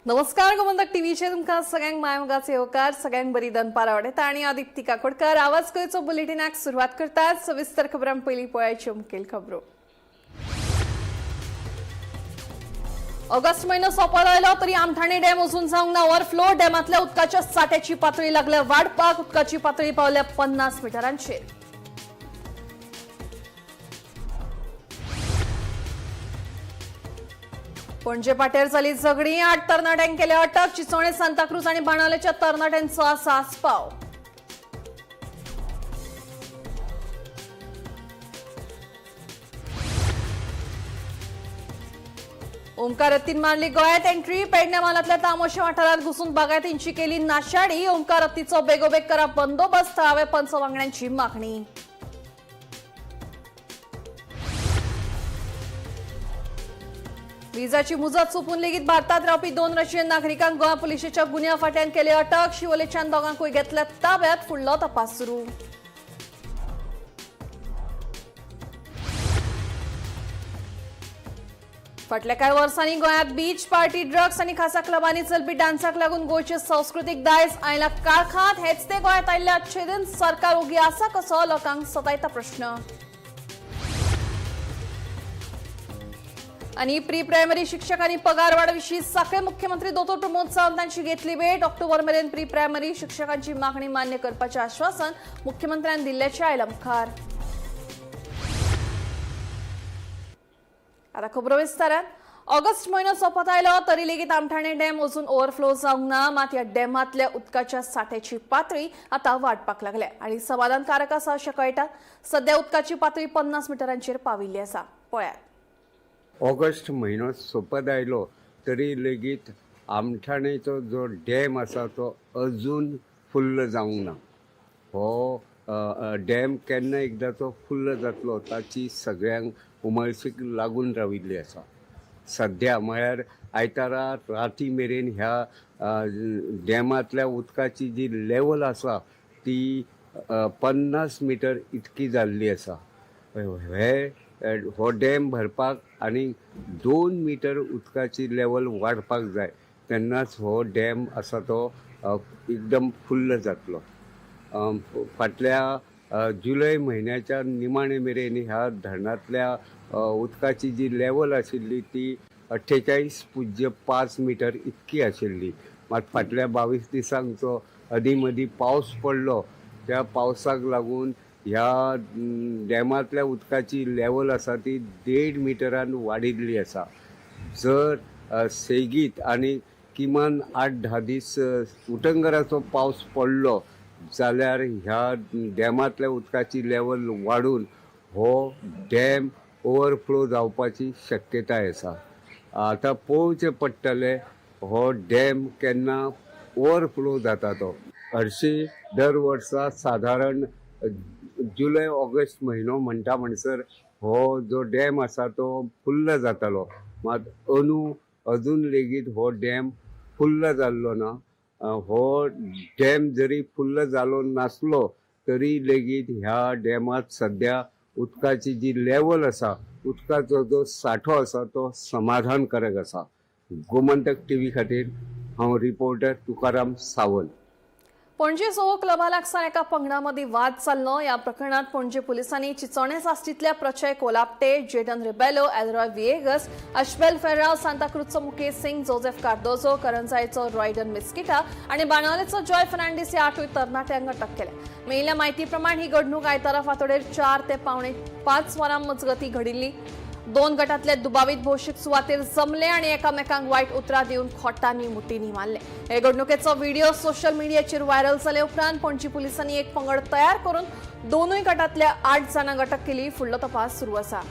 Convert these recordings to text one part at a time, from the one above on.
नमस्कार, गोमंतक टीव्हीचेर तुमकां सगळ्यांक मायमोगाचो येवकार. सगळ्यांक बरी दनपार आवडटा आनी हांव दीप्ती काकोडकर आवाज गोंयचो बुलेटिनाक सुरवात करतात. सविस्तर खबरां पयलीं पळयाच्यो मुखेल खबरो. ऑगस्ट म्हयनो सोंपत आयलो तरी आमठाणे डॅम अजून जावंक ना ओव्हरफ्लो. डॅमांतल्या उदकाच्या साठ्याची पातळी लागल्या वाडपाक. उदकाची पातळी पावल्या 50 मिटरांचेर. पणजे पाट्यार जाली झगडी. 8 तरणाट्यांक केले अटक. चिचोणे, सांताक्रूज आनी बाणावलेच्या तरणाट्यांचो आसा आस्पाव. ओमकार हत्तीन मारली गोंयांत एंट्री. पेडण्या म्हालांतल्या तामोशे वाठारांत घुसून बागायतींची केली नाशाडी. ओमकार हत्तीचो बेगोबेग करा बंदोबस्त, थळाव्या पंच वांगड्यांची मागणी. विजाची मुजत सोंपून लेगीत भारतात रावपी 2 रशियन नागरिकांक गोंय पुलिशेच्या गुन्यांव फांट्यान केले अटक. शिवोलेच्यान दोगांकूय घेतल्या ताब्यात. फुडलो तपास सुरू. फाटल्या कांय वर्सांनी गोंयांत बीच पार्टी, ड्रग्स आनी खासा क्लबांनी चलपी डान्साक लागून गोंयचे संस्कृतीक दायज आयला काळखांत. हेच ते गोंयांत आयिल्ले अच्छे दिन. सरकार ओगी आसा कसो, लोकांक सतायता प्रश्न. आणि प्री प्रायमरी शिक्षकांनी पगारवाढ विशीं साखळे मुख्यमंत्री दोतोर प्रमोद सावंत हांची घेतली भेट. ऑक्टोबर मेरेन प्री प्रायमरी शिक्षकांची मागणी मान्य करपाचें आश्वासन मुख्यमंत्र्यान दिल्ल्याचें आयलां मुखार. आता खबरो विस्तारान. ऑगस्ट म्हयनो सोंपत आयलो तरी लेगीत आमठाणे डॅम अजून ओव्हरफ्लो जावंक ना. मात ह्या डॅमांतल्या उदकाच्या साठ्याची पातळी आतां वाडपाक लागल्या आनी समाधानकारक आसा अशें कळटा. सध्या उदकाची पातळी 50 मिटरांचेर पाविल्ली आसा. पळयात. ऑगस्ट म्हयनो सोंपत आयलो तरी लेगीत आमठाणेचो जो डॅम आसा तो अजून फुल्ल जावंक ना. हो डॅम केन्ना एकदां तो फुल्ल जातलो ताची सगळ्यांक उमळशीक लागून राविल्ली आसा. सद्या म्हळ्यार आयतारा राती मेरेन ह्या डॅमांतल्या उदकाची जी लेवल आसा ती 50 मिटर इतकी जाल्ली आसा. हे हो डॅम भरपाक आनी 2 मिटर उदकाची लेवल वाडपाक जाय, तेन्नाच हो डॅम आसा तो एकदम फुल्ल जातलो. फाटल्या जुलय म्हयन्याच्या निमाणे मेरेन ह्या धरणांतल्या उदकाची जी लेवल आशिल्ली ती 48.05 मिटर इतकी आशिल्ली. मात फाटल्या 22 दिसांक जो अदीं मदीं पावस पडलो त्या पावसाक लागून ह्या डॅमांतल्या उदकाची लेवल आसा ती 1.5 मिटरान वाडिल्ली आसा. जर सेगीत आनी किमान 8-10 दीस उटंगराचो पावस पडलो जाल्यार ह्या डॅमांतल्या उदकाची लेवल वाडून हो डॅम ओवरफ्लो जावपाची शक्यताय आसा. आतां पळोवचें पडटलें हो डॅम केन्ना ओवरफ्लो जाता तो. हरशीं दर वर्सा सादारण जुलय ऑगस्ट म्हयनो म्हणटा म्हणसर हो जो डॅम आसा तो फुल्ल जातालो. मात अंदू अजून लेगीत हो डॅम फुल्ल जाल्लो ना. हो डॅम जरी फुल्ल जालो नासलो तरी लेगीत ह्या डॅमांत सद्या उदकाची जी लेवल आसा, उदकाचो जो सांठो आसा तो समाधानकारक आसा. गोमंतक टीव्ही खातीर हांव रिपोर्टर तुकाराम सावंत. पणजे सोहो क्लबा लागसार एका पंगडा मदीं वाद जाल्लो. ह्या प्रकरणांत पणजे पुलिसांनी चिचोणे साश्टींतल्या प्रचय कोलापटे, जेडन रिबेलो, एलरॉय विएगस, अशबेल फेर्राव, सांताक्रूजचो मुकेश सिंग, जोसेफ कार्दोजो, करंजायचो रॉयडन मिस्किटा आनी बाणावलेचो जॉय फर्नांडीस ह्या 8 तरणाट्यांक अटक केल्या. मेळिल्ल्या म्हायती प्रमाण ही घडणूक आयतारा फांतोडेर 4 ते 4:45 वरां मजगतीं घडिल्ली. 2 गटांतले दुबावीत भौशीक सुवातेर जमले आनी एकामेकांक वायट उतरां दिवन खोटांनी मुठींनी मारले. हे घडणुकेचो व्हिडिओ सोशल मिडियाचेर व्हायरल जाले उपरांत पणजी पुलिसांनी एक पंगड तयार करून दोनूय गटांतल्या 8 जाणांक अटक केली. फुडलो तपास सुरू आसा.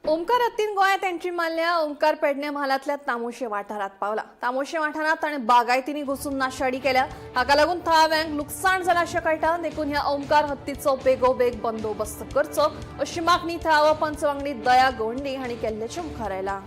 ओमकार हत्तीन गोंयांत एंट्री मारल्या. ओमकार पेडणे म्हालांतल्या तामोशे वाठारांत पावला. तामोशे वाठारांत ताणें बागायतींनी घुसून नाशाडी केल्या. हाका लागून थळाव्यांक लुकसाण जालां अशें कळटा. देखून ह्या ओमकार हत्तीचो बेगोबेग बंदोबस्त करचो अशी मागणी थळावो पंच वांगडी दया गवंडी हांणी केल्ल्याचें मुखार आयलां.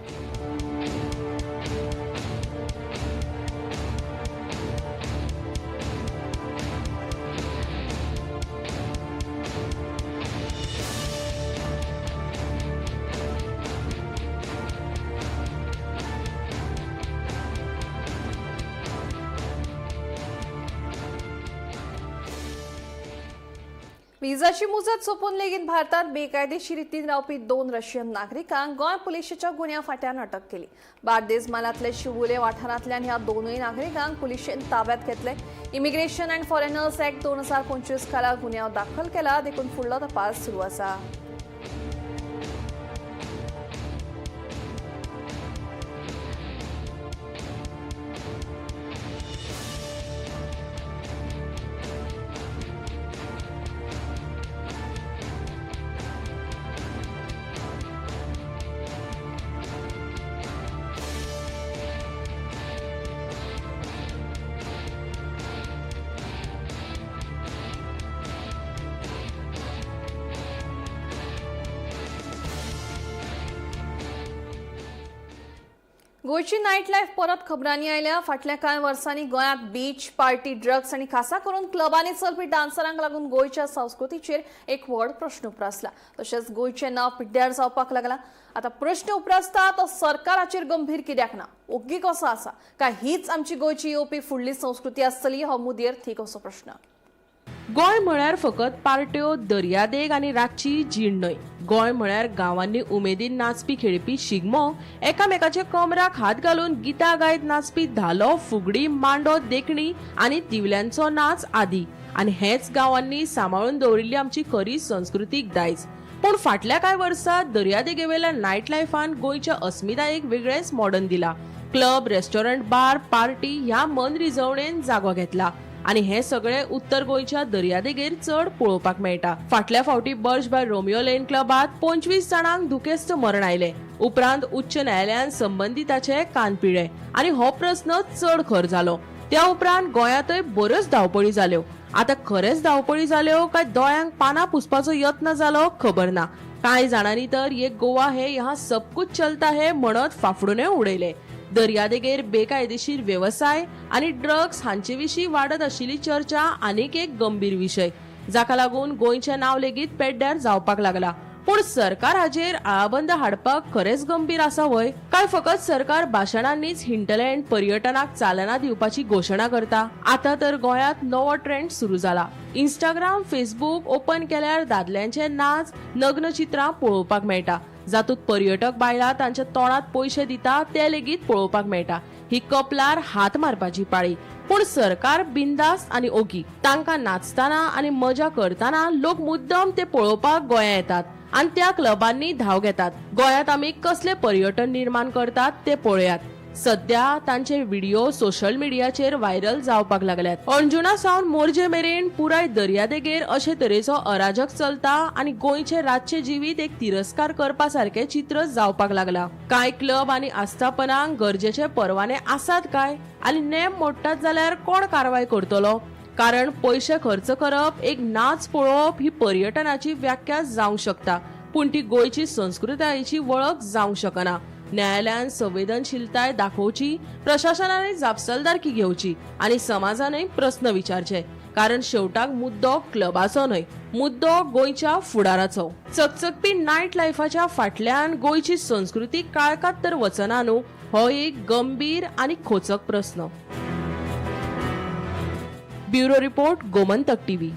विजाची मुजत सोंपून लेगीत भारतात बेकायदेशीर रितीन रावपी 2 रशियन नागरिकांक गोंय पुलिशेच्या गुन्यांव फांट्यान अटक केली. बार्देज म्हालांतले शिवोले वाठारांतल्यान ह्या दोनूय नागरिकांक पुलिशेन ताब्यात घेतले. इमिग्रेशन अँड फॉरेनर्स ऍक्ट 2025 खाला गुन्यांव दाखल केला देखून फुडलो तपास सुरू आसा. गोंयची नायट लायफ परत खबरांनी आयल्या. फाटल्या कांय वर्सांनी गोंयांत बीच पार्टी, ड्रग्स आनी खासा करून क्लबांनी चलपी डान्सरांक लागून गोंयच्या संस्कृतीचेर एक व्हड प्रश्न उप्रासला. तशेंच गोंयचें नांव पिड्ड्यार जावपाक लागला. आतां प्रश्न उप्रासता तो सरकाराचेर गंभीर कित्याक ना, ओग्गी कसो आसा, काय हीच आमची गोंयची येवपी फुडली संस्कृती आसतली, हो मुदयेर थीक असो प्रश्न. गोंय म्हळ्यार फकत पार्ट्यो, दर्यादेग आनी रातची जीण न्हय. गोंय म्हळ्यार गांवांनी उमेदीन नाचपी खेळपी शिगमो, एकामेकाच्या कमराक हात घालून गितां गायत नाचपी धालो, फुगडी, मांडो, देखणी आनी दिवल्यांचो नाच आदी. आनी हेच गांवांनी सांबाळून दवरिल्ली आमची खरी संस्कृतीक दायज. पूण फाटल्या कांय वर्सां दर्यादेगेवेल्या नायट लायफान गोंयच्या अस्मितायेक वेगळेंच मॉडर्न दिला. क्लब, रेस्टॉरंट, बार, पार्टी ह्या मनरिजवणेन जागो घेतला आनी हे सगळे उत्तर गोंयच्या दर्यादेगेर चड पळोवपाक मेळटा. फाटल्या फावटी बर्ज बाय रोमियो लेन क्लबात 25 जाणांक दुखेस्त मरण आयलें. उपरांत उच्च न्यायालयान संबंदिताचे कान पिळे आनी हो प्रस्न चड खर जालो. त्या उपरांत गोंयांतय बऱ्योच धांवपळी जाल्यो. आतां खरेंच धांवपळी जाल्यो काय दोळ्यांक पानां पुसपाचो यत्न जालो खबर ना. कांय जाणांनी तर ये गोवा हे यहाँ सब कुछ चलता है म्हणत फाफडूनय उडयले. दर्यादेगेर बेकायदेशीर वेवसाय आनी ड्रग्स हांचे विशीं वाडत आशिल्ली चर्चा आनीक एक गंभीर विशय, जाका लागून गोंयचें नांव लेगीत पेड्ड्यार जावपाक लागला. पूण सरकार हाजेर आळाबंद हाडपाक खरेंच गंभीर आसा व्हय, काय फकत सरकार भाशणांनीच हिंटलँड पर्यटनाक चालना दिवपाची घोशणा करता? आतां तर गोंयांत नवो ट्रेंड सुरू जाला. इंस्टाग्राम, फेसबूक ओपन केल्यार दादल्यांचे नाच, नग्न चित्रां पळोवपाक मेळटा, जातूंत पर्यटक बायलां तांच्या तोंडात पयशे दिता ते लेगीत पळोवपाक मेळटा. ही कपलार हात मारपाची पाळी. पूण सरकार बिंदास्त आनी ओगी. तांकां नाचतना आनी मजा करतना लोक मुद्दम ते पळोवपाक गोंया येतात आनी त्या क्लबांनी धांव घेतात. गोंयांत आमी कसले पर्यटन निर्माण करतात ते पळयात. सध्या तांचे व्हिडिओ सोशल मिडियाचेर व्हायरल जावपाक लागल्यात. अंजुणा सावन मोरजे मेरेन पुराय दर्यादेगेर अशे तरेचो अराजक चलता आनी गोंयचे रातचे जिवीत एक तिरस्कार करपा सारकें चित्र जावपाक लागला. कांय क्लब आनी आस्थापनांक गरजेचे परवाने आसात काय, आनी नेम मोडटात जाल्यार कोण कारवाय करतलो? कारण पयशे खर्च करप, एक नाच पळोवप ही पर्यटनाची व्याख्या जावंक शकता, पूण ती गोंयची संस्कृतायेची वळख जावंक शकना. न्यायालयान संवेदनशीलताय दाखोवची, प्रशासनाने जापसालदारकी घेवची आनी समाजानय प्रस्न विचारचे. कारण शेवटाक मुद्दो क्लबाचो न्हय, मुद्दो गोंयच्या फुडाराचो. चकचकपी नायट लायफाच्या फाटल्यान गोंयची संस्कृती काळखात तर वचना न्हू, हो एक गंभीर आनी खोचक प्रस्न. Bureau report, Gomantak TV.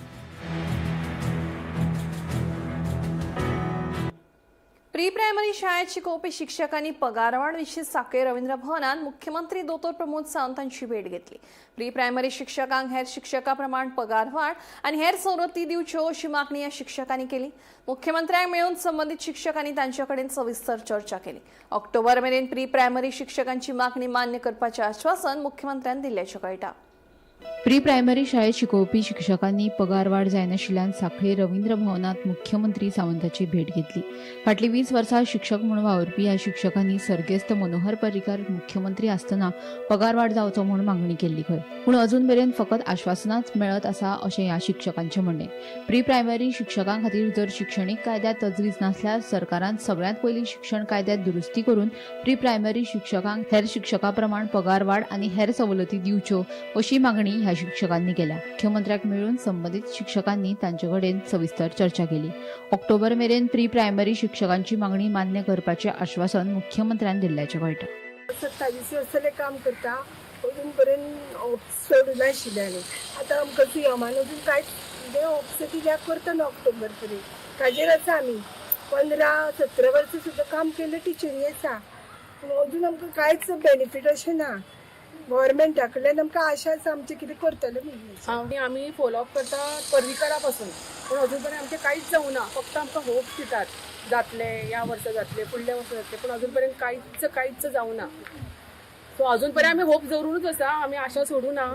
Pre primary शाळेत शिकोवपी शिक्षकांनी पगारवाढ विशीं साखळे रवींद्र भवनात मुख्यमंत्री दोतोर प्रमोद सावंत हांची भेट घेतली. प्री प्रायमरी शिक्षकांक हेर शिक्षकां प्रमाण पगारवाढ आनी हेर सवलती दिवच्यो अशी मागणी ह्या शिक्षकांनी केली. मुख्यमंत्र्यांक मेळून संबंदीत शिक्षकांनी तांचे कडेन सविस्तर चर्चा केली. ऑक्टोबर मेरेन प्री प्रायमरी शिक्षकांची मागणी मान्य करपाचें आश्वासन मुख्यमंत्र्यान दिल्ल्याचें कळटा. प्री प्रायमरी शाळेत शिकोवपी शिक्षकांनी पगारवाढ जायनाशिल्ल्यान साखळे रवींद्र भवनात मुख्यमंत्री सावंताची भेट घेतली. फाटली 20 वर्सां शिक्षक म्हूण वावुरपी ह्या शिक्षकांनी सर्गेस्त मनोहर पर्रीकार मुख्यमंत्री आसतना पगारवाढ जावचो म्हूण मागणी केल्ली खंय, पूण अजून मेरेन फकत आश्वासनाच मेळत आसा अशें ह्या शिक्षकांचें म्हणणें. प्री प्रायमरी शिक्षकां खातीर जर शिक्षणीक कायद्यांत तजवीज नासल्यार सरकारान सगळ्यांत पयलीं शिक्षण कायद्यांत दुरुस्ती करून प्री प्रायमरी शिक्षकांक हेर शिक्षकां प्रमाण पगारवाढ आनी हेर सवलती दिवच्यो अशी मागणी ह्या शिक्षकांनी केल्या. मुख्यमंत्र्याक मेळून संबंदीत शिक्षकांनी तांचे कडेन सविस्तर चर्चा केली. ऑक्टोबर मेरेन प्री प्रायमरी शिक्षकांची मागणी मान्य करपाचें आश्वासन मुख्यमंत्र्यान दिल्ल्याचें कळटा. 27 वर्सां काम करता, अजून पर्यंत सोडूं नाशिल्लें. आनी आतां आमकां सीएमान अजून कांयच ते होप्स दिल्या करतलो ऑक्टोबर पर्यंत. ताजेर आसा आमी 15-17 वर्सां सुद्दां काम केल्ले टिचरी आसा, पूण अजून आमकां कांयच बेनिफीट अशें ना. गव्हर्मेंटा कडल्यान आमकां आशा आसा आमचें कितें करतलें म्हणून. आनी आमी फॉलोअप करता पर्रीकारा पासून, पूण अजून पर्यंत आमचें कांयच जावना. फक्त आमकां होप दितात जातले, ह्या वर्सा जातले, फुडल्या वर्सा जातले, पूण अजून पर्यंत कांयच कांयच जावना. सो अजून पर्यंत आमी होप दवरूनच आसा, आमी आशा सोडू ना.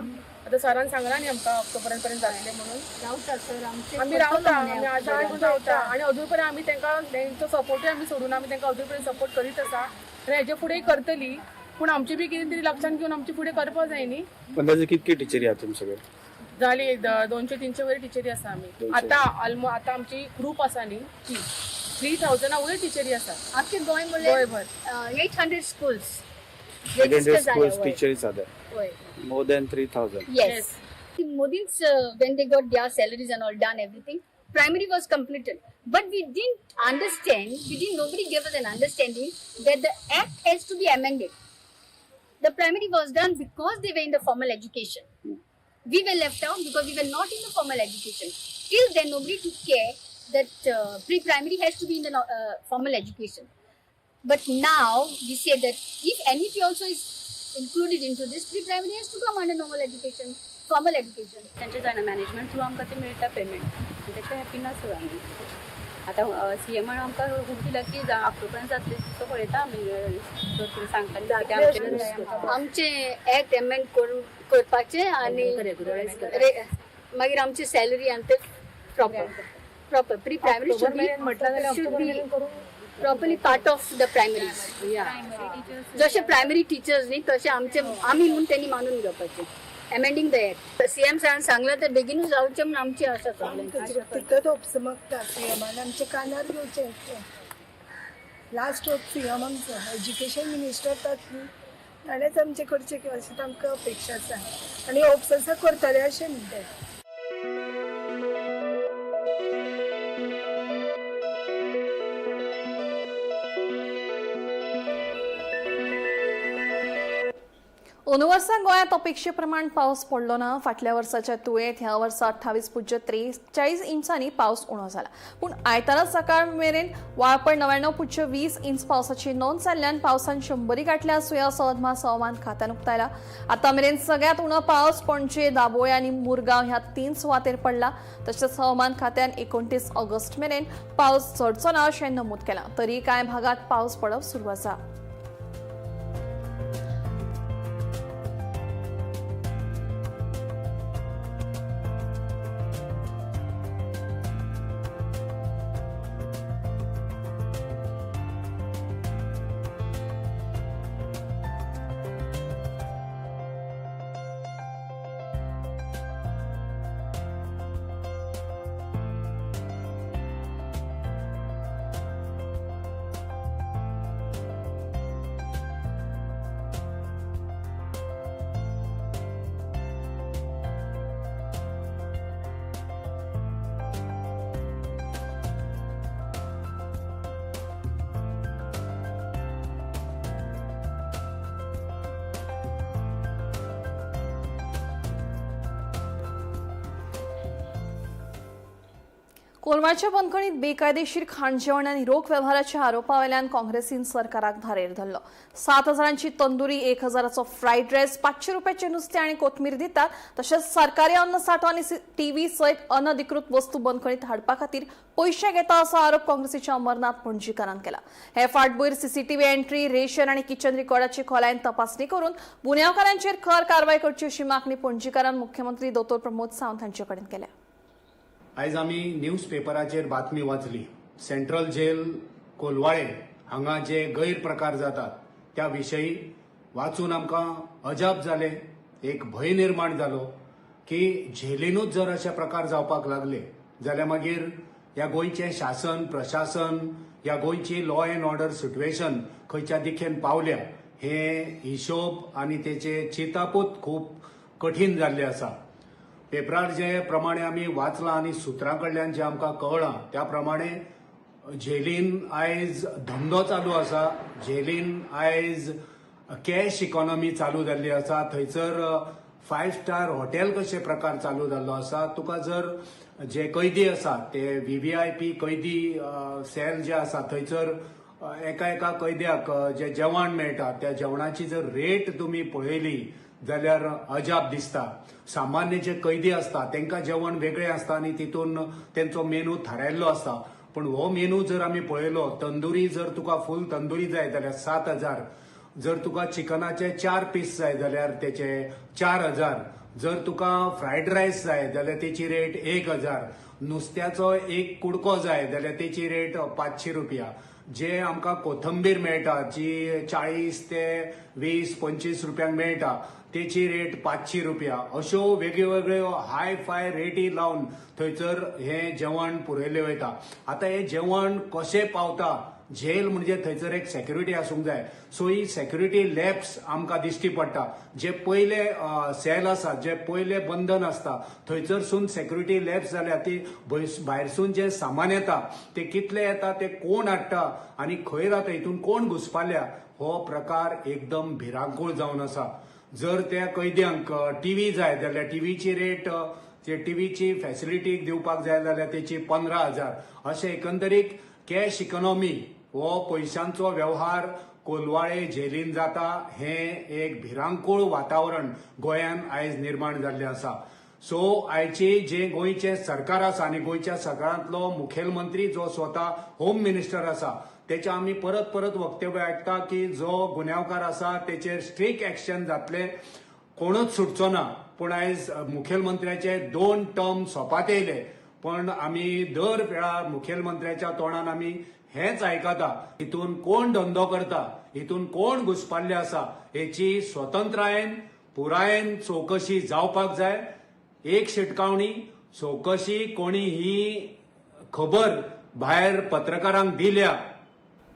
आतां सरान सांगला न्ही आमकां ऑक्टोबरा पर्यंत जातले म्हणून. रावता सर आमचे, आमी रावता, आमी आशा करून रावता आनी अजून पर्यंत आमी तांकां तेंचो सपोर्टूय आमी सोडूना. आमी तांकां अजून पर्यंत सपोर्ट करीत आसा आनी हेजे फुडें करतली, पूण आमची बी कितें तरी लक्षांत घेवन आमचे फुडें करपाक जाय न्ही. अंदाजे कितके टिचरी आहात तुमचे कडेन? झाली 200-300 वयर टिचरी आसा आमी आतां. ऑलमोस्ट आतां आमची ग्रूप आसा न्ही ती 3000 वयर टिचरी आसा. आमचे गोंय म्हणल्यार गोंयभर 800 स्कूल्स. 800 स्कूल्स टिचरीस आहात? हय. More than 3000. Yes. Modi's when they got their salaries and all done, everything, primary was completed. But we didn't understand, we didn't, nobody gave us an understanding that the act has to be amended. The primary was done because they were in the formal education. We were left out because we were not in the formal education. Till then, nobody took care that pre-primary has to be in the formal education. But now we say that if NEP also is included into this, pre-primary has to come under normal education, formal education. तांचे जायना management through आमकां ते मेळटा payment, ताका happy ना sir आमी. आतां C एमान आमकां खूब दिला की ऑक्टोबरान जातले, सो पळयता आमी सर कितें सांगता कितें आमचें. आमचे ऍक्ट अमेंड करून करपाचे आनी मागीर आमची सॅलरी आनी ते proper proper pre primary should be properly part of the primary. जशे प्रायमरी टिचर्स न्ही तशे आमचे आमी म्हूण तेणी मानून घेवपाचे. अमेंडींग the act CM सरान सांगलां ते बेगीनूच जावचें म्हूण आमची आशा सगळ्यांची. तितकच होप्स मागता सीएमान आमच्या कानार घेवचें. लास्ट होप सीएम आमचो एज्युकेशन मिनिस्टर तात न्ही, ताणेंच आमचें करचें की अशें आमकां अपेक्षा आसा आनी होप्स आसा करतले अशें म्हणटात. अंदू वर्सा गोंयांत अपेक्षे प्रमाण पावस पडलो ना. फाटल्या वर्साच्या तुळेंत ह्या वर्सा 28.43 इंचांनी पावस उणो जाला. पूण आयतारा सकाळ मेरेन वाळपय 99.20 इंच पावसाची नोंद जाल्ल्यान पावसान 100 गांठल्या आसुया असो अदमास हवामान खात्यान उक्तायला. आतां मेरेन सगळ्यांत उणो पावस पणजे, दाबोळे आनी मुरगांव ह्या 3 सुवातेर पडला. तशेंच हवामान खात्यान 29 ऑगस्ट मेरेन पावस झडचो ना अशें नमूद केलां. तरी कांय भागांत पावस पडप सुरू आसा. कोलवाळच्या बंदखणीत बेकायदेशीर खाण जेवण आनी रोख वेव्हाराच्या आरोपावेल्यान काँग्रेसीन सरकाराक धारेर धरलो. 7,000ची तंदुरी, 1,000चो फ्रायड रायस, 500 रुपयाचे नुस्तें आनी कोथमीर दितात. तशेंच सरकारी अन्न सांठो आनी टीव्ही सयत अनधिकृत वस्तू बंदखणीत हाडपा खातीर पयशे घेता असो आरोप काँग्रेसीच्या अमरनाथ पणजीकारान केला. हे फाटभूंयेर सीसीटीव्ही एंट्री, रेशन आनी किचन रिकॉर्डाची खोलायेन तपासणी करून गुन्यांवकारांचेर खर कारवाय करची अशी मागणी पणजीकारान मुख्यमंत्री दोतोर प्रमोद सावंत हांचे कडेन केल्या. आयज आमी न्यूज पेपराचेर बातमी वाचली, सेंट्रल जेल कोलवाळे हांगा जे गैरप्रकार जातात त्या विशयी वाचून आमकां अजाप जालें, एक भंय निर्माण जालो की झेलीनूच जर अशे प्रकार जावपाक लागले जाल्यार मागीर ह्या गोंयचें शासन, प्रशासन, ह्या गोंयची लॉ एन्ड ऑर्डर सिट्युएशन खंयच्या दिकेन पावल्या हे हिशोब आनी तेचे चिंतापूच खूब कठीण जाल्लें आसा. पेपरार जे प्रमाणे आमी वाचलां आनी सुत्रां कडल्यान जे आमकां कळ्ळां त्या प्रमाणे झेलीन आयज धंदो चालू आसा, झेलीन आयज कॅश इकॉनॉमी चालू जाल्ली आसा. थंयसर फायव स्टार हॉटेल कशे प्रकार चालू जाल्लो आसा. तुका जर जे कैदी आसा ते VVIP कैदी सेल जे आसा थंयसर एका एका कैद्याक जे जेवण मेळटा त्या जेवणाची जर रेट तुमी पळयली जाल्यार अजाप दिसता. सामान्य जे कैदी आसता तांकां जेवण वेगळें आसता आनी तितून तेंचो मेनू थारायल्लो आसता. पूण हो मेनू जर आमी पळयलो, तंदुरी जर तुका फूल तंदुरी जाय जाल्यार 7,000, जर तुका चिकनाचे 4 पीस जाय जाल्यार तेचे 4,000, जर तुका फ्रायड रायस जाय जाल्यार तेची रेट 1,000, नुस्त्याचो एक कुडको जाय जाल्यार तेची रेट 500 रुपया. जे आमकां कोथंबीर मेळटा जी 40 ते 20-25 रुपयांक मेळटा तेची रेट 500 रुपया. अश्यो वेगळ्यो वेगळ्यो हाय फाय रेटी लावन थंयसर हें जेवण पुरयलें वयता. आतां हें जेवण कशें पावता, जेल म्हणजे थंयसर एक सेक्युरिटी आसूंक जाय. सो ही सेक्युरिटी लॅप्स आमकां दिश्टी पडटा. जे पयले सेल आसा, जे पयले बंधन आसता थंयसरसून सेक्युरिटी लॅप्स जाल्या ती भायरसून जे सामान येता ते कितले येता, ते कोण हाडटा आनी खंय रावता, हितून कोण घुसपाल्या, हो प्रकार एकदम भिरांकूळ जावन आसा. जर त्या कैद्यांक टीव्ही जाय जाल्यार टीव्हीची रेट, जे टीव्हीची फॅसिलिटी दिवपाक जाय जाल्यार तेची 15,000. अशें एकंदरीत कॅश इकॉनॉमी हो पयशांचो व्यवहार कोलवाळे जेलीन जाता. हें एक भिरांकूळ वातावरण गोंयान आयज निर्माण जाल्लें आसा. सो आयची जे गोंयचें सरकार आसा आनी गोंयच्या सरकारांतलो मुखेलमंत्री जो स्वता होम मिनिस्टर आसा तेच्या आमी परत परत वक्तव्य आयकता की जो गुन्यांवकार आसा तेचेर स्ट्रीक एक्शन जातलें, कोणूच सुटचो ना. पूण आयज मुखेलमंत्र्याचे 2 टर्म सोंपात येयले, पण आमी दर वेळा मुखेलमंत्र्याच्या तोंडान आमी हेंच आयकता, हितून कोण धंदो करता, हितून कोण घुसपाल्ले आसा हेची स्वतंत्रायेन पुरायेन चवकशी जावपाक जाय. एक शिटकावणी, चवकशी कोणी ही खबर भायर पत्रकारांक दिल्या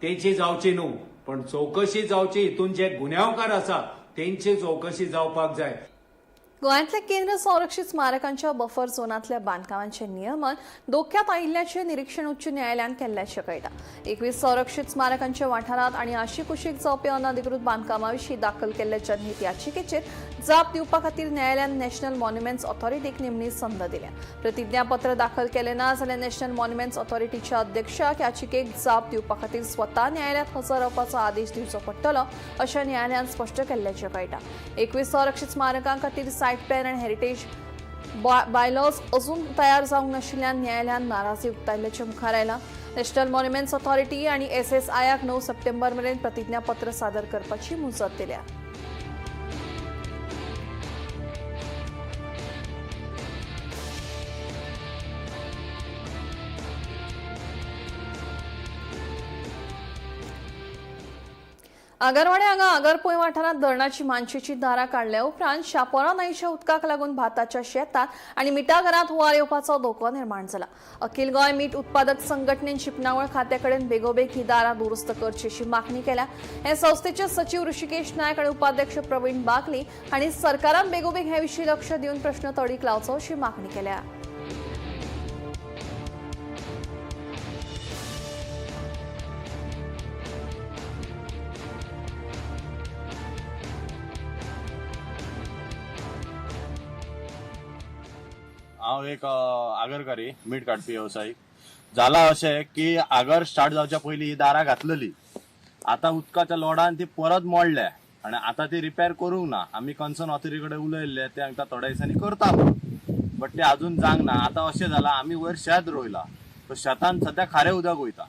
तेची जावची न्हू, पण चवकशी जावची, हितून जे गुन्यांवकार आसा तेंची चवकशी जावपाक जाय. गोंयांतल्या केंद्र संरक्षित स्मारकांच्या बफर झोनांतल्या बांदकामांचे नियमन धोक्यात आयिल्ल्याचें निरीक्षण उच्च न्यायालयान केल्ल्याचें कळटा. 21 संरक्षित स्मारकांच्या वाठारांत आनी आशिकुशीक जावपी अनधिकृत बांदकामां विशीं दाखल केल्ले जनहीत याचिकेचेर जाप दिवपा खातीर न्यायालयान नॅशनल मॉन्युमेंट्स ऑथॉरिटीक निमणी संद दिल्या. प्रतिज्ञापत्र दाखल केलें ना जाल्यार नॅशनल मॉन्युमेंट्स ऑथॉरिटीच्या अध्यक्षाक याचिकेक जाप दिवपा खातीर स्वता न्यायालयांत हजर रावपाचो आदेश दिवचो पडटलो अशें न्यायालयान स्पश्ट केल्ल्याचें कळटा. 21 संरक्षित स्मारकां खातीर सायट प्लॅन आनी हेरिटेज बायलॉज अजून तयार जावंक नाशिल्ल्यान न्यायालयान नाराजी उक्तायल्ल्याचें मुखार आयलां. नॅशनल मॉन्युमेंट्स ऑथॉरिटी आनी एसएसआयक 9 सप्टेंबर मेरेन प्रतिज्ञापत्र सादर करपाची मुजत दिल्या. आगरवाडे हांगा आगरपोय वाठारांत धरणाची मानशेची दारां काडल्या उपरांत शापोरा न्हंयच्या उदकाक लागून भाताच्या शेतांत आनी मिठागरांत हुंवार येवपाचो धोको निर्माण जाला. अखिल गोंय मीठ उत्पादक संघटनेन शिंपणावळ खात्या कडेन बेगोबेग ही दारां दुरुस्त करची अशी मागणी केल्या. हे संस्थेचे सचीव ऋषिकेश नायक आनी उपाध्यक्ष प्रवीण बागली हांणी सरकारान बेगोबेग हे विशीं लक्ष दिवन प्रश्न तडीक लावचो अशी मागणी केल्या. हांव एक आगरकारी मीठ काडपी वेवसायीक. जाला अशें की आगर स्टार्ट जावच्या पयलीं ही दारां घातलेली, आतां उदकाच्या लोडान ती परत मोडल्या आनी आतां ती रिपेर करूंक ना. आमी कन्सर्न ऑथॉरिटी कडेन उलयल्ले, ते आमकां थोड्या दिसांनी करता म्हणून, बट ते अजून जावंक ना. आतां अशें जालां, आमी वयर शेत रोयलां, सो शेतान सद्या खारें उदक वयता,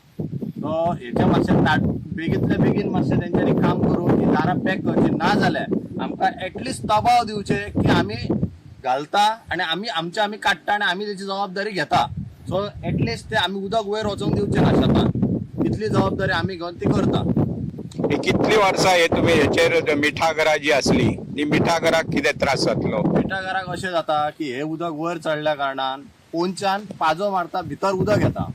सो हेचें मातशें बेगींतल्या बेगीन मातशें तेंच्यांनी काम करून ही दारां पॅक करची, ना जाल्यार आमकां एटलिस्ट दबाव दिवचे की आमी घालता आनी आमी आमचे आमी काडटा आनी आमी तेची जबाबदारी घेता. सो एटलिस्ट ते आमी उदक वयर वचोंक दिवचे ना शेतान, तितली जबाबदारी आमी घेवन ती करता. कितली वर्सां हे तुमी हेचेर मिठागरां जी आसली ती मिठागराक कितें त्रास जातलो? मिठागराक अशें जाता की हे उदक वयर चडल्या कारणान पोंच्यान पाजो मारता, भितर उदक येता,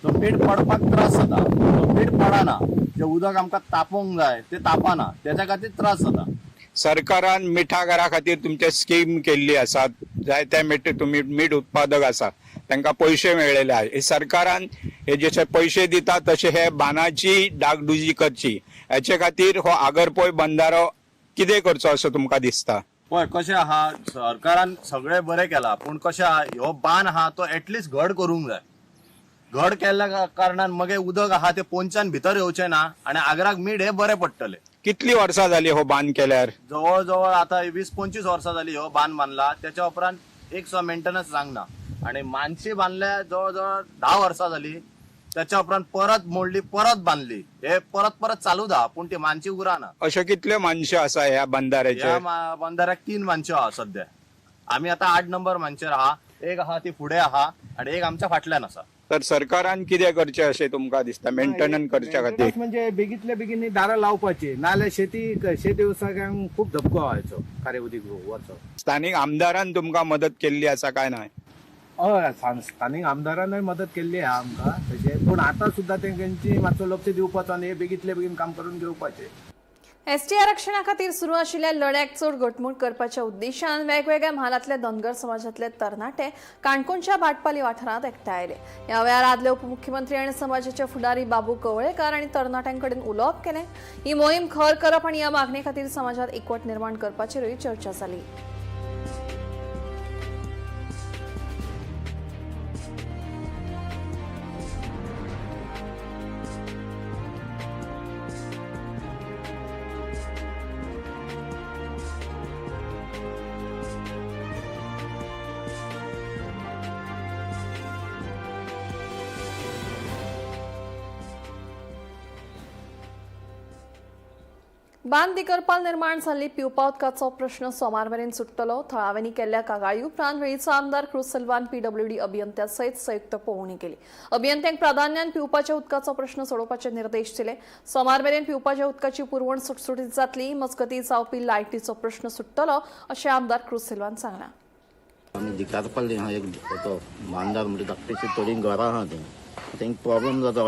सो मीठ पडपाक त्रास जाता. सो मीठ पडना, जें उदक आमकां तापोवंक जाय तें तापना, तेच्या खातीर त्रास जाता. सरकारान मिठागरा खातीर तुमचे स्कीम केल्ली आसा, जायते मीठ तुमी मीठ उत्पादक आसा तांकां पयशे मेळ्ळेले आसा. सरकारान हे जशे पयशे दिता तशे हे बांदाची डागडुजी करची, हेचे खातीर हो आगरपोय बंदारो कितें करचो असो तुमकां दिसता? पळय कशें आहा, सरकारान सगळें बरें केलां, पूण कशें आहा, ह्यो बांद आहा तो एटलिस्ट घड करूंक जाय. घड केल्ल्या कारणान मगे उदक आहा ते पोंच्यान भितर येवचें ना आनी आगराक मीठ हे बरें पडटलें. कितली वर्सां जाली हो बांद केल्यार? जवळ जवळ आता 20-25 वर्सां जाली हो बांद बांदला, त्याच्या उपरांत एक सुद्दां मेंटेनन्स जावंक ना. आनी मानशी बांदल्या जवळ जवळ 10 वर्सां जाली, त्याच्या उपरांत परत मोडली, परत बांदली, हे परत परत चालू दा, पूण ती मानशी उरना. अश्यो कितल्यो मानश्यो आसा ह्या बंदाऱ्याचेर? ह्या बंदाऱ्याक 3 मानश्यो आहा सध्या. आमी आतां 8 नंबर मानशेर आहा, एक आहा ती फुडें आहा आनी एक आमच्या फाटल्यान आसा. तर सरकारान कितें करचें अशें तुमकां दिसता मेंटेनन्स करच्या खातीर? म्हणजे बेगीतल्या बेगीन दारां लावपाची, नाजाल्यार शेती वेवसायांक खूब धपको व्हायचो खारें उदीक वचो. स्थानीक आमदारान तुमकां मदत केल्ली आसा काय ना? हय, स्थानीक आमदारानूय मदत केल्ली आहा आमकां तशें, पूण आतां सुद्दां तेंची मातसो लक्ष दिवपाचो आनी हे बेगीतले बेगीन काम करून घेवपाचें. एसटी आरक्षणा खातीर सुरू आशिल्ल्या लढ्याक चड घटमूट करपाच्या उद्देशान वेगवेगळ्या म्हालांतल्या धनगर समाजांतले तरणाटे काणकोणच्या भाटपाली वाठारांत एकठांय आयले. ह्या वेळार आदले उपमुख्यमंत्री आनी समाजाचे फुडारी बाबू कवळेकार आनी तरणाट्यां कडेन उलोवप केलें. ही मोहीम खर करप आनी ह्या मागणे खातीर समाजांत एकवट निर्माण करपाचेरूय चर्चा जाली. बांद दिकरपाल निर्माण जाल्ली पिवपा उदकाचो प्रश्न सोमार मेरेन सुट्टलो. थळाव्यांनी केल्ल्या कागाळी उपरांत वेळीचो आमदार क्रूज सिल्वान पीडब्ल्यूडी अभियंत्या सयत संयुक्त पळोवणी केली. अभियंत्यांक प्राधान्यान पिवपाच्या उदकाचो प्रश्न सोडोवपाचे निर्देश दिले. सोमार मेरेन पिवपाच्या उदकाची पुरवण सुटसुटीत जातली. मजगतीं जावपी लायटीचो प्रश्न सुट्टलो अशें आमदार क्रूज सिल्वान सांगलां. आमी दिकारपल्ली हा एक तो बांदार म्हणजे धाकटीशी थोडीं घरां आहा थंय, तांकां प्रॉब्लम जाता,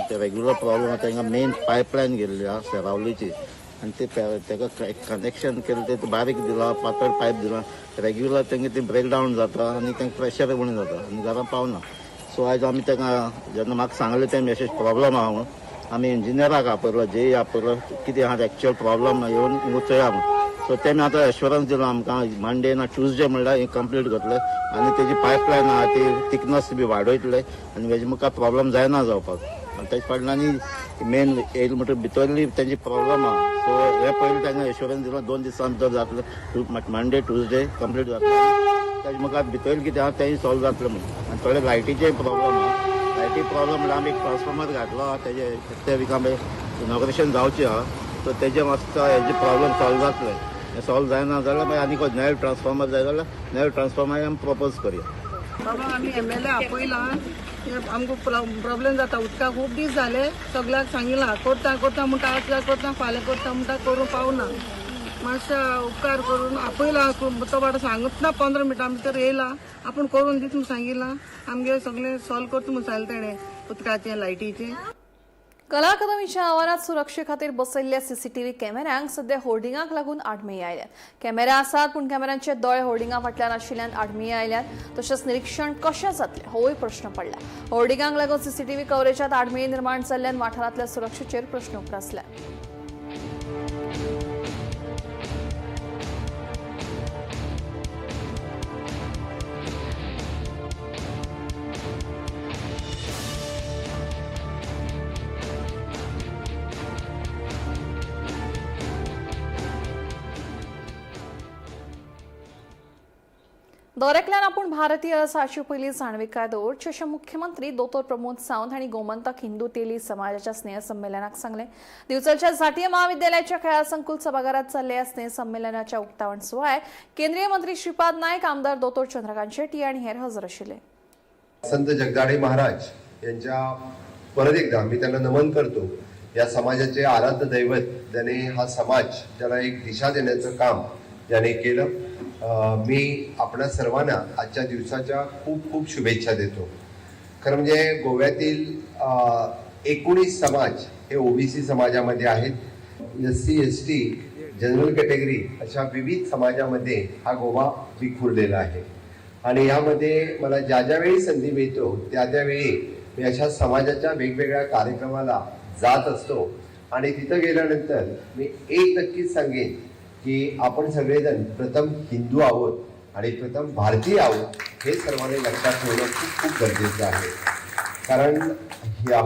ते रेग्युलर प्रॉब्लम आसा. तांकां मेन पायपलायन गेल्ली आसा सेरावलीची आनी ते ताका कनेक्शन केलें ते बारीक दिलां, पातळ पायप दिलां, रेग्युलर तांकां ती ब्रेकडावन जाता आनी तांकां प्रेशर उणें जाता आनी घरां पावना. सो आयज आमी तांकां जेन्ना म्हाका सांगलें तें अशें प्रॉब्लम आहा म्हणून आमी इंजिनियराक आपयलो, जेई आपयलो, कितें आहा एक्चुअल प्रॉब्लम येवन चोया म्हणून. सो तेमी आतां एश्योरन्स दिलो आमकां मंडे ना ट्युजडे म्हणल्यार हें कंप्लीट करतले आनी तेजी पायपलायन आहा ती थिकनस बी वाडयतले आनी हेजे मुखार प्रॉब्लम जायना जावपाक. आनी तेजे फाटल्यान आनी मेन येयले म्हणटकीर भितरली तेंची प्रॉब्लम आहा. सो हे पयलीं तांकां एश्योरन्स दिलो 2 दिसां भितर जातले, मंडे ट्युजडे कंप्लीट जातले, तेजे मुखार भितर कितें आहा तेंय सॉल्व जातलें म्हणून. आनी थोडे लायटीचेय प्रॉब्लम आहा. लायटी प्रॉब्लम म्हणल्यार आमी एक ट्रान्सफॉर्मर घातलो आहा, तेजे ते विका इनॉग्रेशन जावचें आहा, सो तेजे मातसो हेजे प्रॉब्लम सॉल्व जातले. सॉल्व जायना जाल्यार मागीर आनी नवे ट्रान्सफॉर्मर जाय जाल्यार नवे ट्रान्सफॉर्मर आमी प्रपोज करूया. बाबा आमी एमएलए आपयला, आमकां प्रॉब्लेम जाता उदकाक खूब दीस जाले, सगळ्याक सांगिलां करता करता म्हणटा, आज करता फाल्यां करता म्हणटा, करूंक पावना. मातशें उपकार करून आपयला, तो बाबा सांगत ना 15 मिनटां भितर येयला, आपूण करून दीत म्हूण सांगिलां, आमगे सगळें सॉल्व करता म्हूण सांगलें तेणें उदकाचें लायटीचें. कला अकादमीच्या आवारात सुरक्षे खातीर बसयल्ल्या सीसीटीव्ही कॅमेऱ्यांक सध्या होर्डिंगाक लागून आडमेळी आयल्यात. कॅमेरा आसात पूण कॅमेऱ्यांचे दोळे होर्डिंगा फाटल्यान आशिल्ल्यान आडमेळी आयल्यात. तशेंच निरीक्षण कशें जातलें होय प्रश्न पडला. होर्डिंगांक लागून सीसीटीव्ही कव्हरेजात आडमेळी निर्माण जाल्ल्यान वाठारांतल्या सुरक्षेचेर प्रश्न उप्रासला. दरेकल्यान आपूण भारतीय आसा हाची पयली जाणविकाय दवरची अशें मुख्यमंत्री दोतोर प्रमोद सावंत हांणी गोमंतक हिंदू तेली समाजाच्या स्नेहसंमेलनाक सांगलें. दिवचलच्या झांट्ये महाविद्यालयाच्या खेळा संकुल सभाघरात जाल्ल्या स्नेहसंमेलनाच्या उक्तावण सुवाळ्याक केंद्रीय मंत्री श्रीपाद नायक, आमदार दोतोर चंद्रकांत शेट्टी आनी हेर हजर आशिल्ले. संत जगदाळे महाराज यांच्या परत एकदा मी त्यांना नमन करतो. या समाजाचे आराध्य दैवत, ज्याने हा समाज ज्याला एक दिशा देण्याचं काम ज्याने केलं, मी आपणा सर्वांना आजच्या दिवसाच्या खूप खूप शुभेच्छा देतो. खरं म्हणजे गोव्यातील 19 समाज हे ओबीसी समाजामध्ये आहेत. SC, ST, general category अशा विविध समाजामध्ये हा गोवा विखुरलेला आहे आणि यामध्ये मला ज्या ज्यावेळी संधी मिळतो त्या त्यावेळी मी अशा समाजाच्या वेगवेगळ्या कार्यक्रमाला जात असतो आणि तिथं गेल्यानंतर मी एक नक्कीच सांगेन की आपण सगळेजण प्रथम हिंदू आहोत आणि प्रथम भारतीय आहोत हे सर्वांनी लक्षात ठेवणं खूप खूप गरजेचं आहे. कारण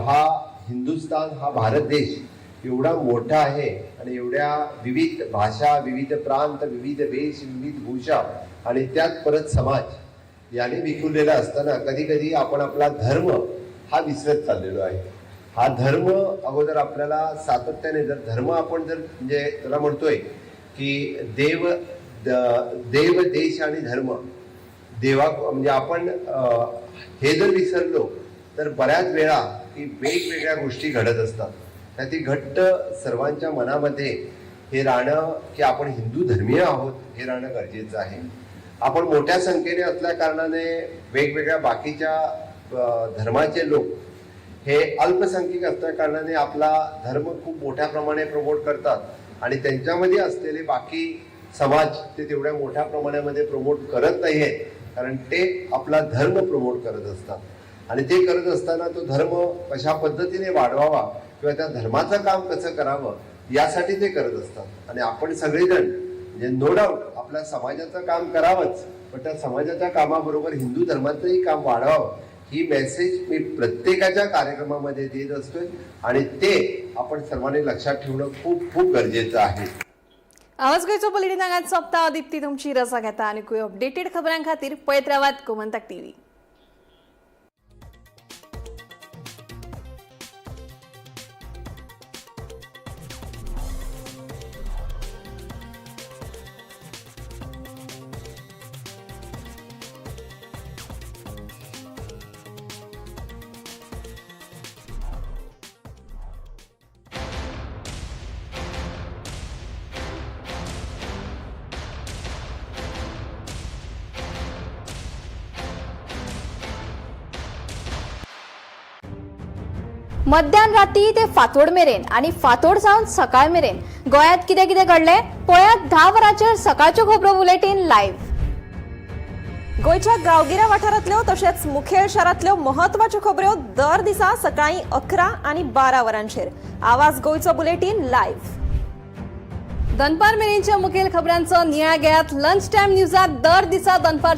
हा हिंदुस्तान, हा भारत देश एवढा मोठा आहे आणि एवढ्या विविध भाषा, विविध प्रांत, विविध वेश, विविध भूषा आणि त्यात परत समाज याने विखुरलेला असताना कधी कधी आपण आपला धर्म हा विसरत चाललेलो आहे. हा धर्म अगोदर आपल्याला सातत्याने जर धर्म आपण जर म्हणजे त्याला म्हणतोय की देव देव, देश आणि धर्म, देवा म्हणजे आपण हे जर विसरलो तर बऱ्याच वेळा की वेगवेगळ्या गोष्टी घडत असतात. तर ती घट्ट सर्वांच्या मनामध्ये हे राहणं की आपण हिंदू धर्मीय आहोत हे राहणं गरजेचं आहे. आपण मोठ्या संख्येने असल्या कारणाने वेगवेगळ्या बाकीच्या धर्माचे लोक हे अल्पसंख्याक असल्या कारणाने आपला धर्म खूप मोठ्या प्रमाणे प्रमोट करतात आणि त्यांच्यामध्ये असलेले बाकी समाज ते तेवढ्या मोठ्या प्रमाणामध्ये प्रमोट करत नाही आहेत, कारण ते आपला धर्म प्रमोट करत असतात. आणि ते करत असताना तो धर्म कशा पद्धतीने वाढवावा किंवा त्या धर्माचं काम कसं करावं यासाठी ते करत असतात. आणि आपण सगळेजण म्हणजे नो डाऊट आपल्या समाजाचं काम करावंच, पण त्या समाजाच्या कामाबरोबर हिंदू धर्माचंही काम वाढवावं ही मेसेज मी प्रत्येकाच्या कार्यक्रमामध्ये देत असतोय आणि ते आपण सर्वांनी लक्षात ठेवणं खूप खूप गरजेचं आहे. आवाज गोंयचो बुलेटीन हांगाच सोंपता. दीप्ती तुमची रजा घेता आनी अपडेटेड खबरां खातीर पळयत रावात गोमंतक टीव्ही. मध्यान राती ते फांतोड मेरेन आनी फांतोड सावन सकाळ मेरेन गोंयांत कितें कितें घडलें पळयात 10 वरांचेर सकाळच्यो खबरो बुलेटीन लायव्ह. गोंयच्या गांवगिऱ्या वाठारांतल्यो तशेंच मुखेल शारांतल्यो म्हत्वाच्यो खबऱ्यो दर दिसा सकाळीं 11 आनी 12 वरांचेर आवाज गोंयचो बुलेटीन लायव्ह. दनपार मेरेनच्या मुखेल खबरांचो नियाळ घेयात लंच टायम न्यूजात दर दिसा दनपार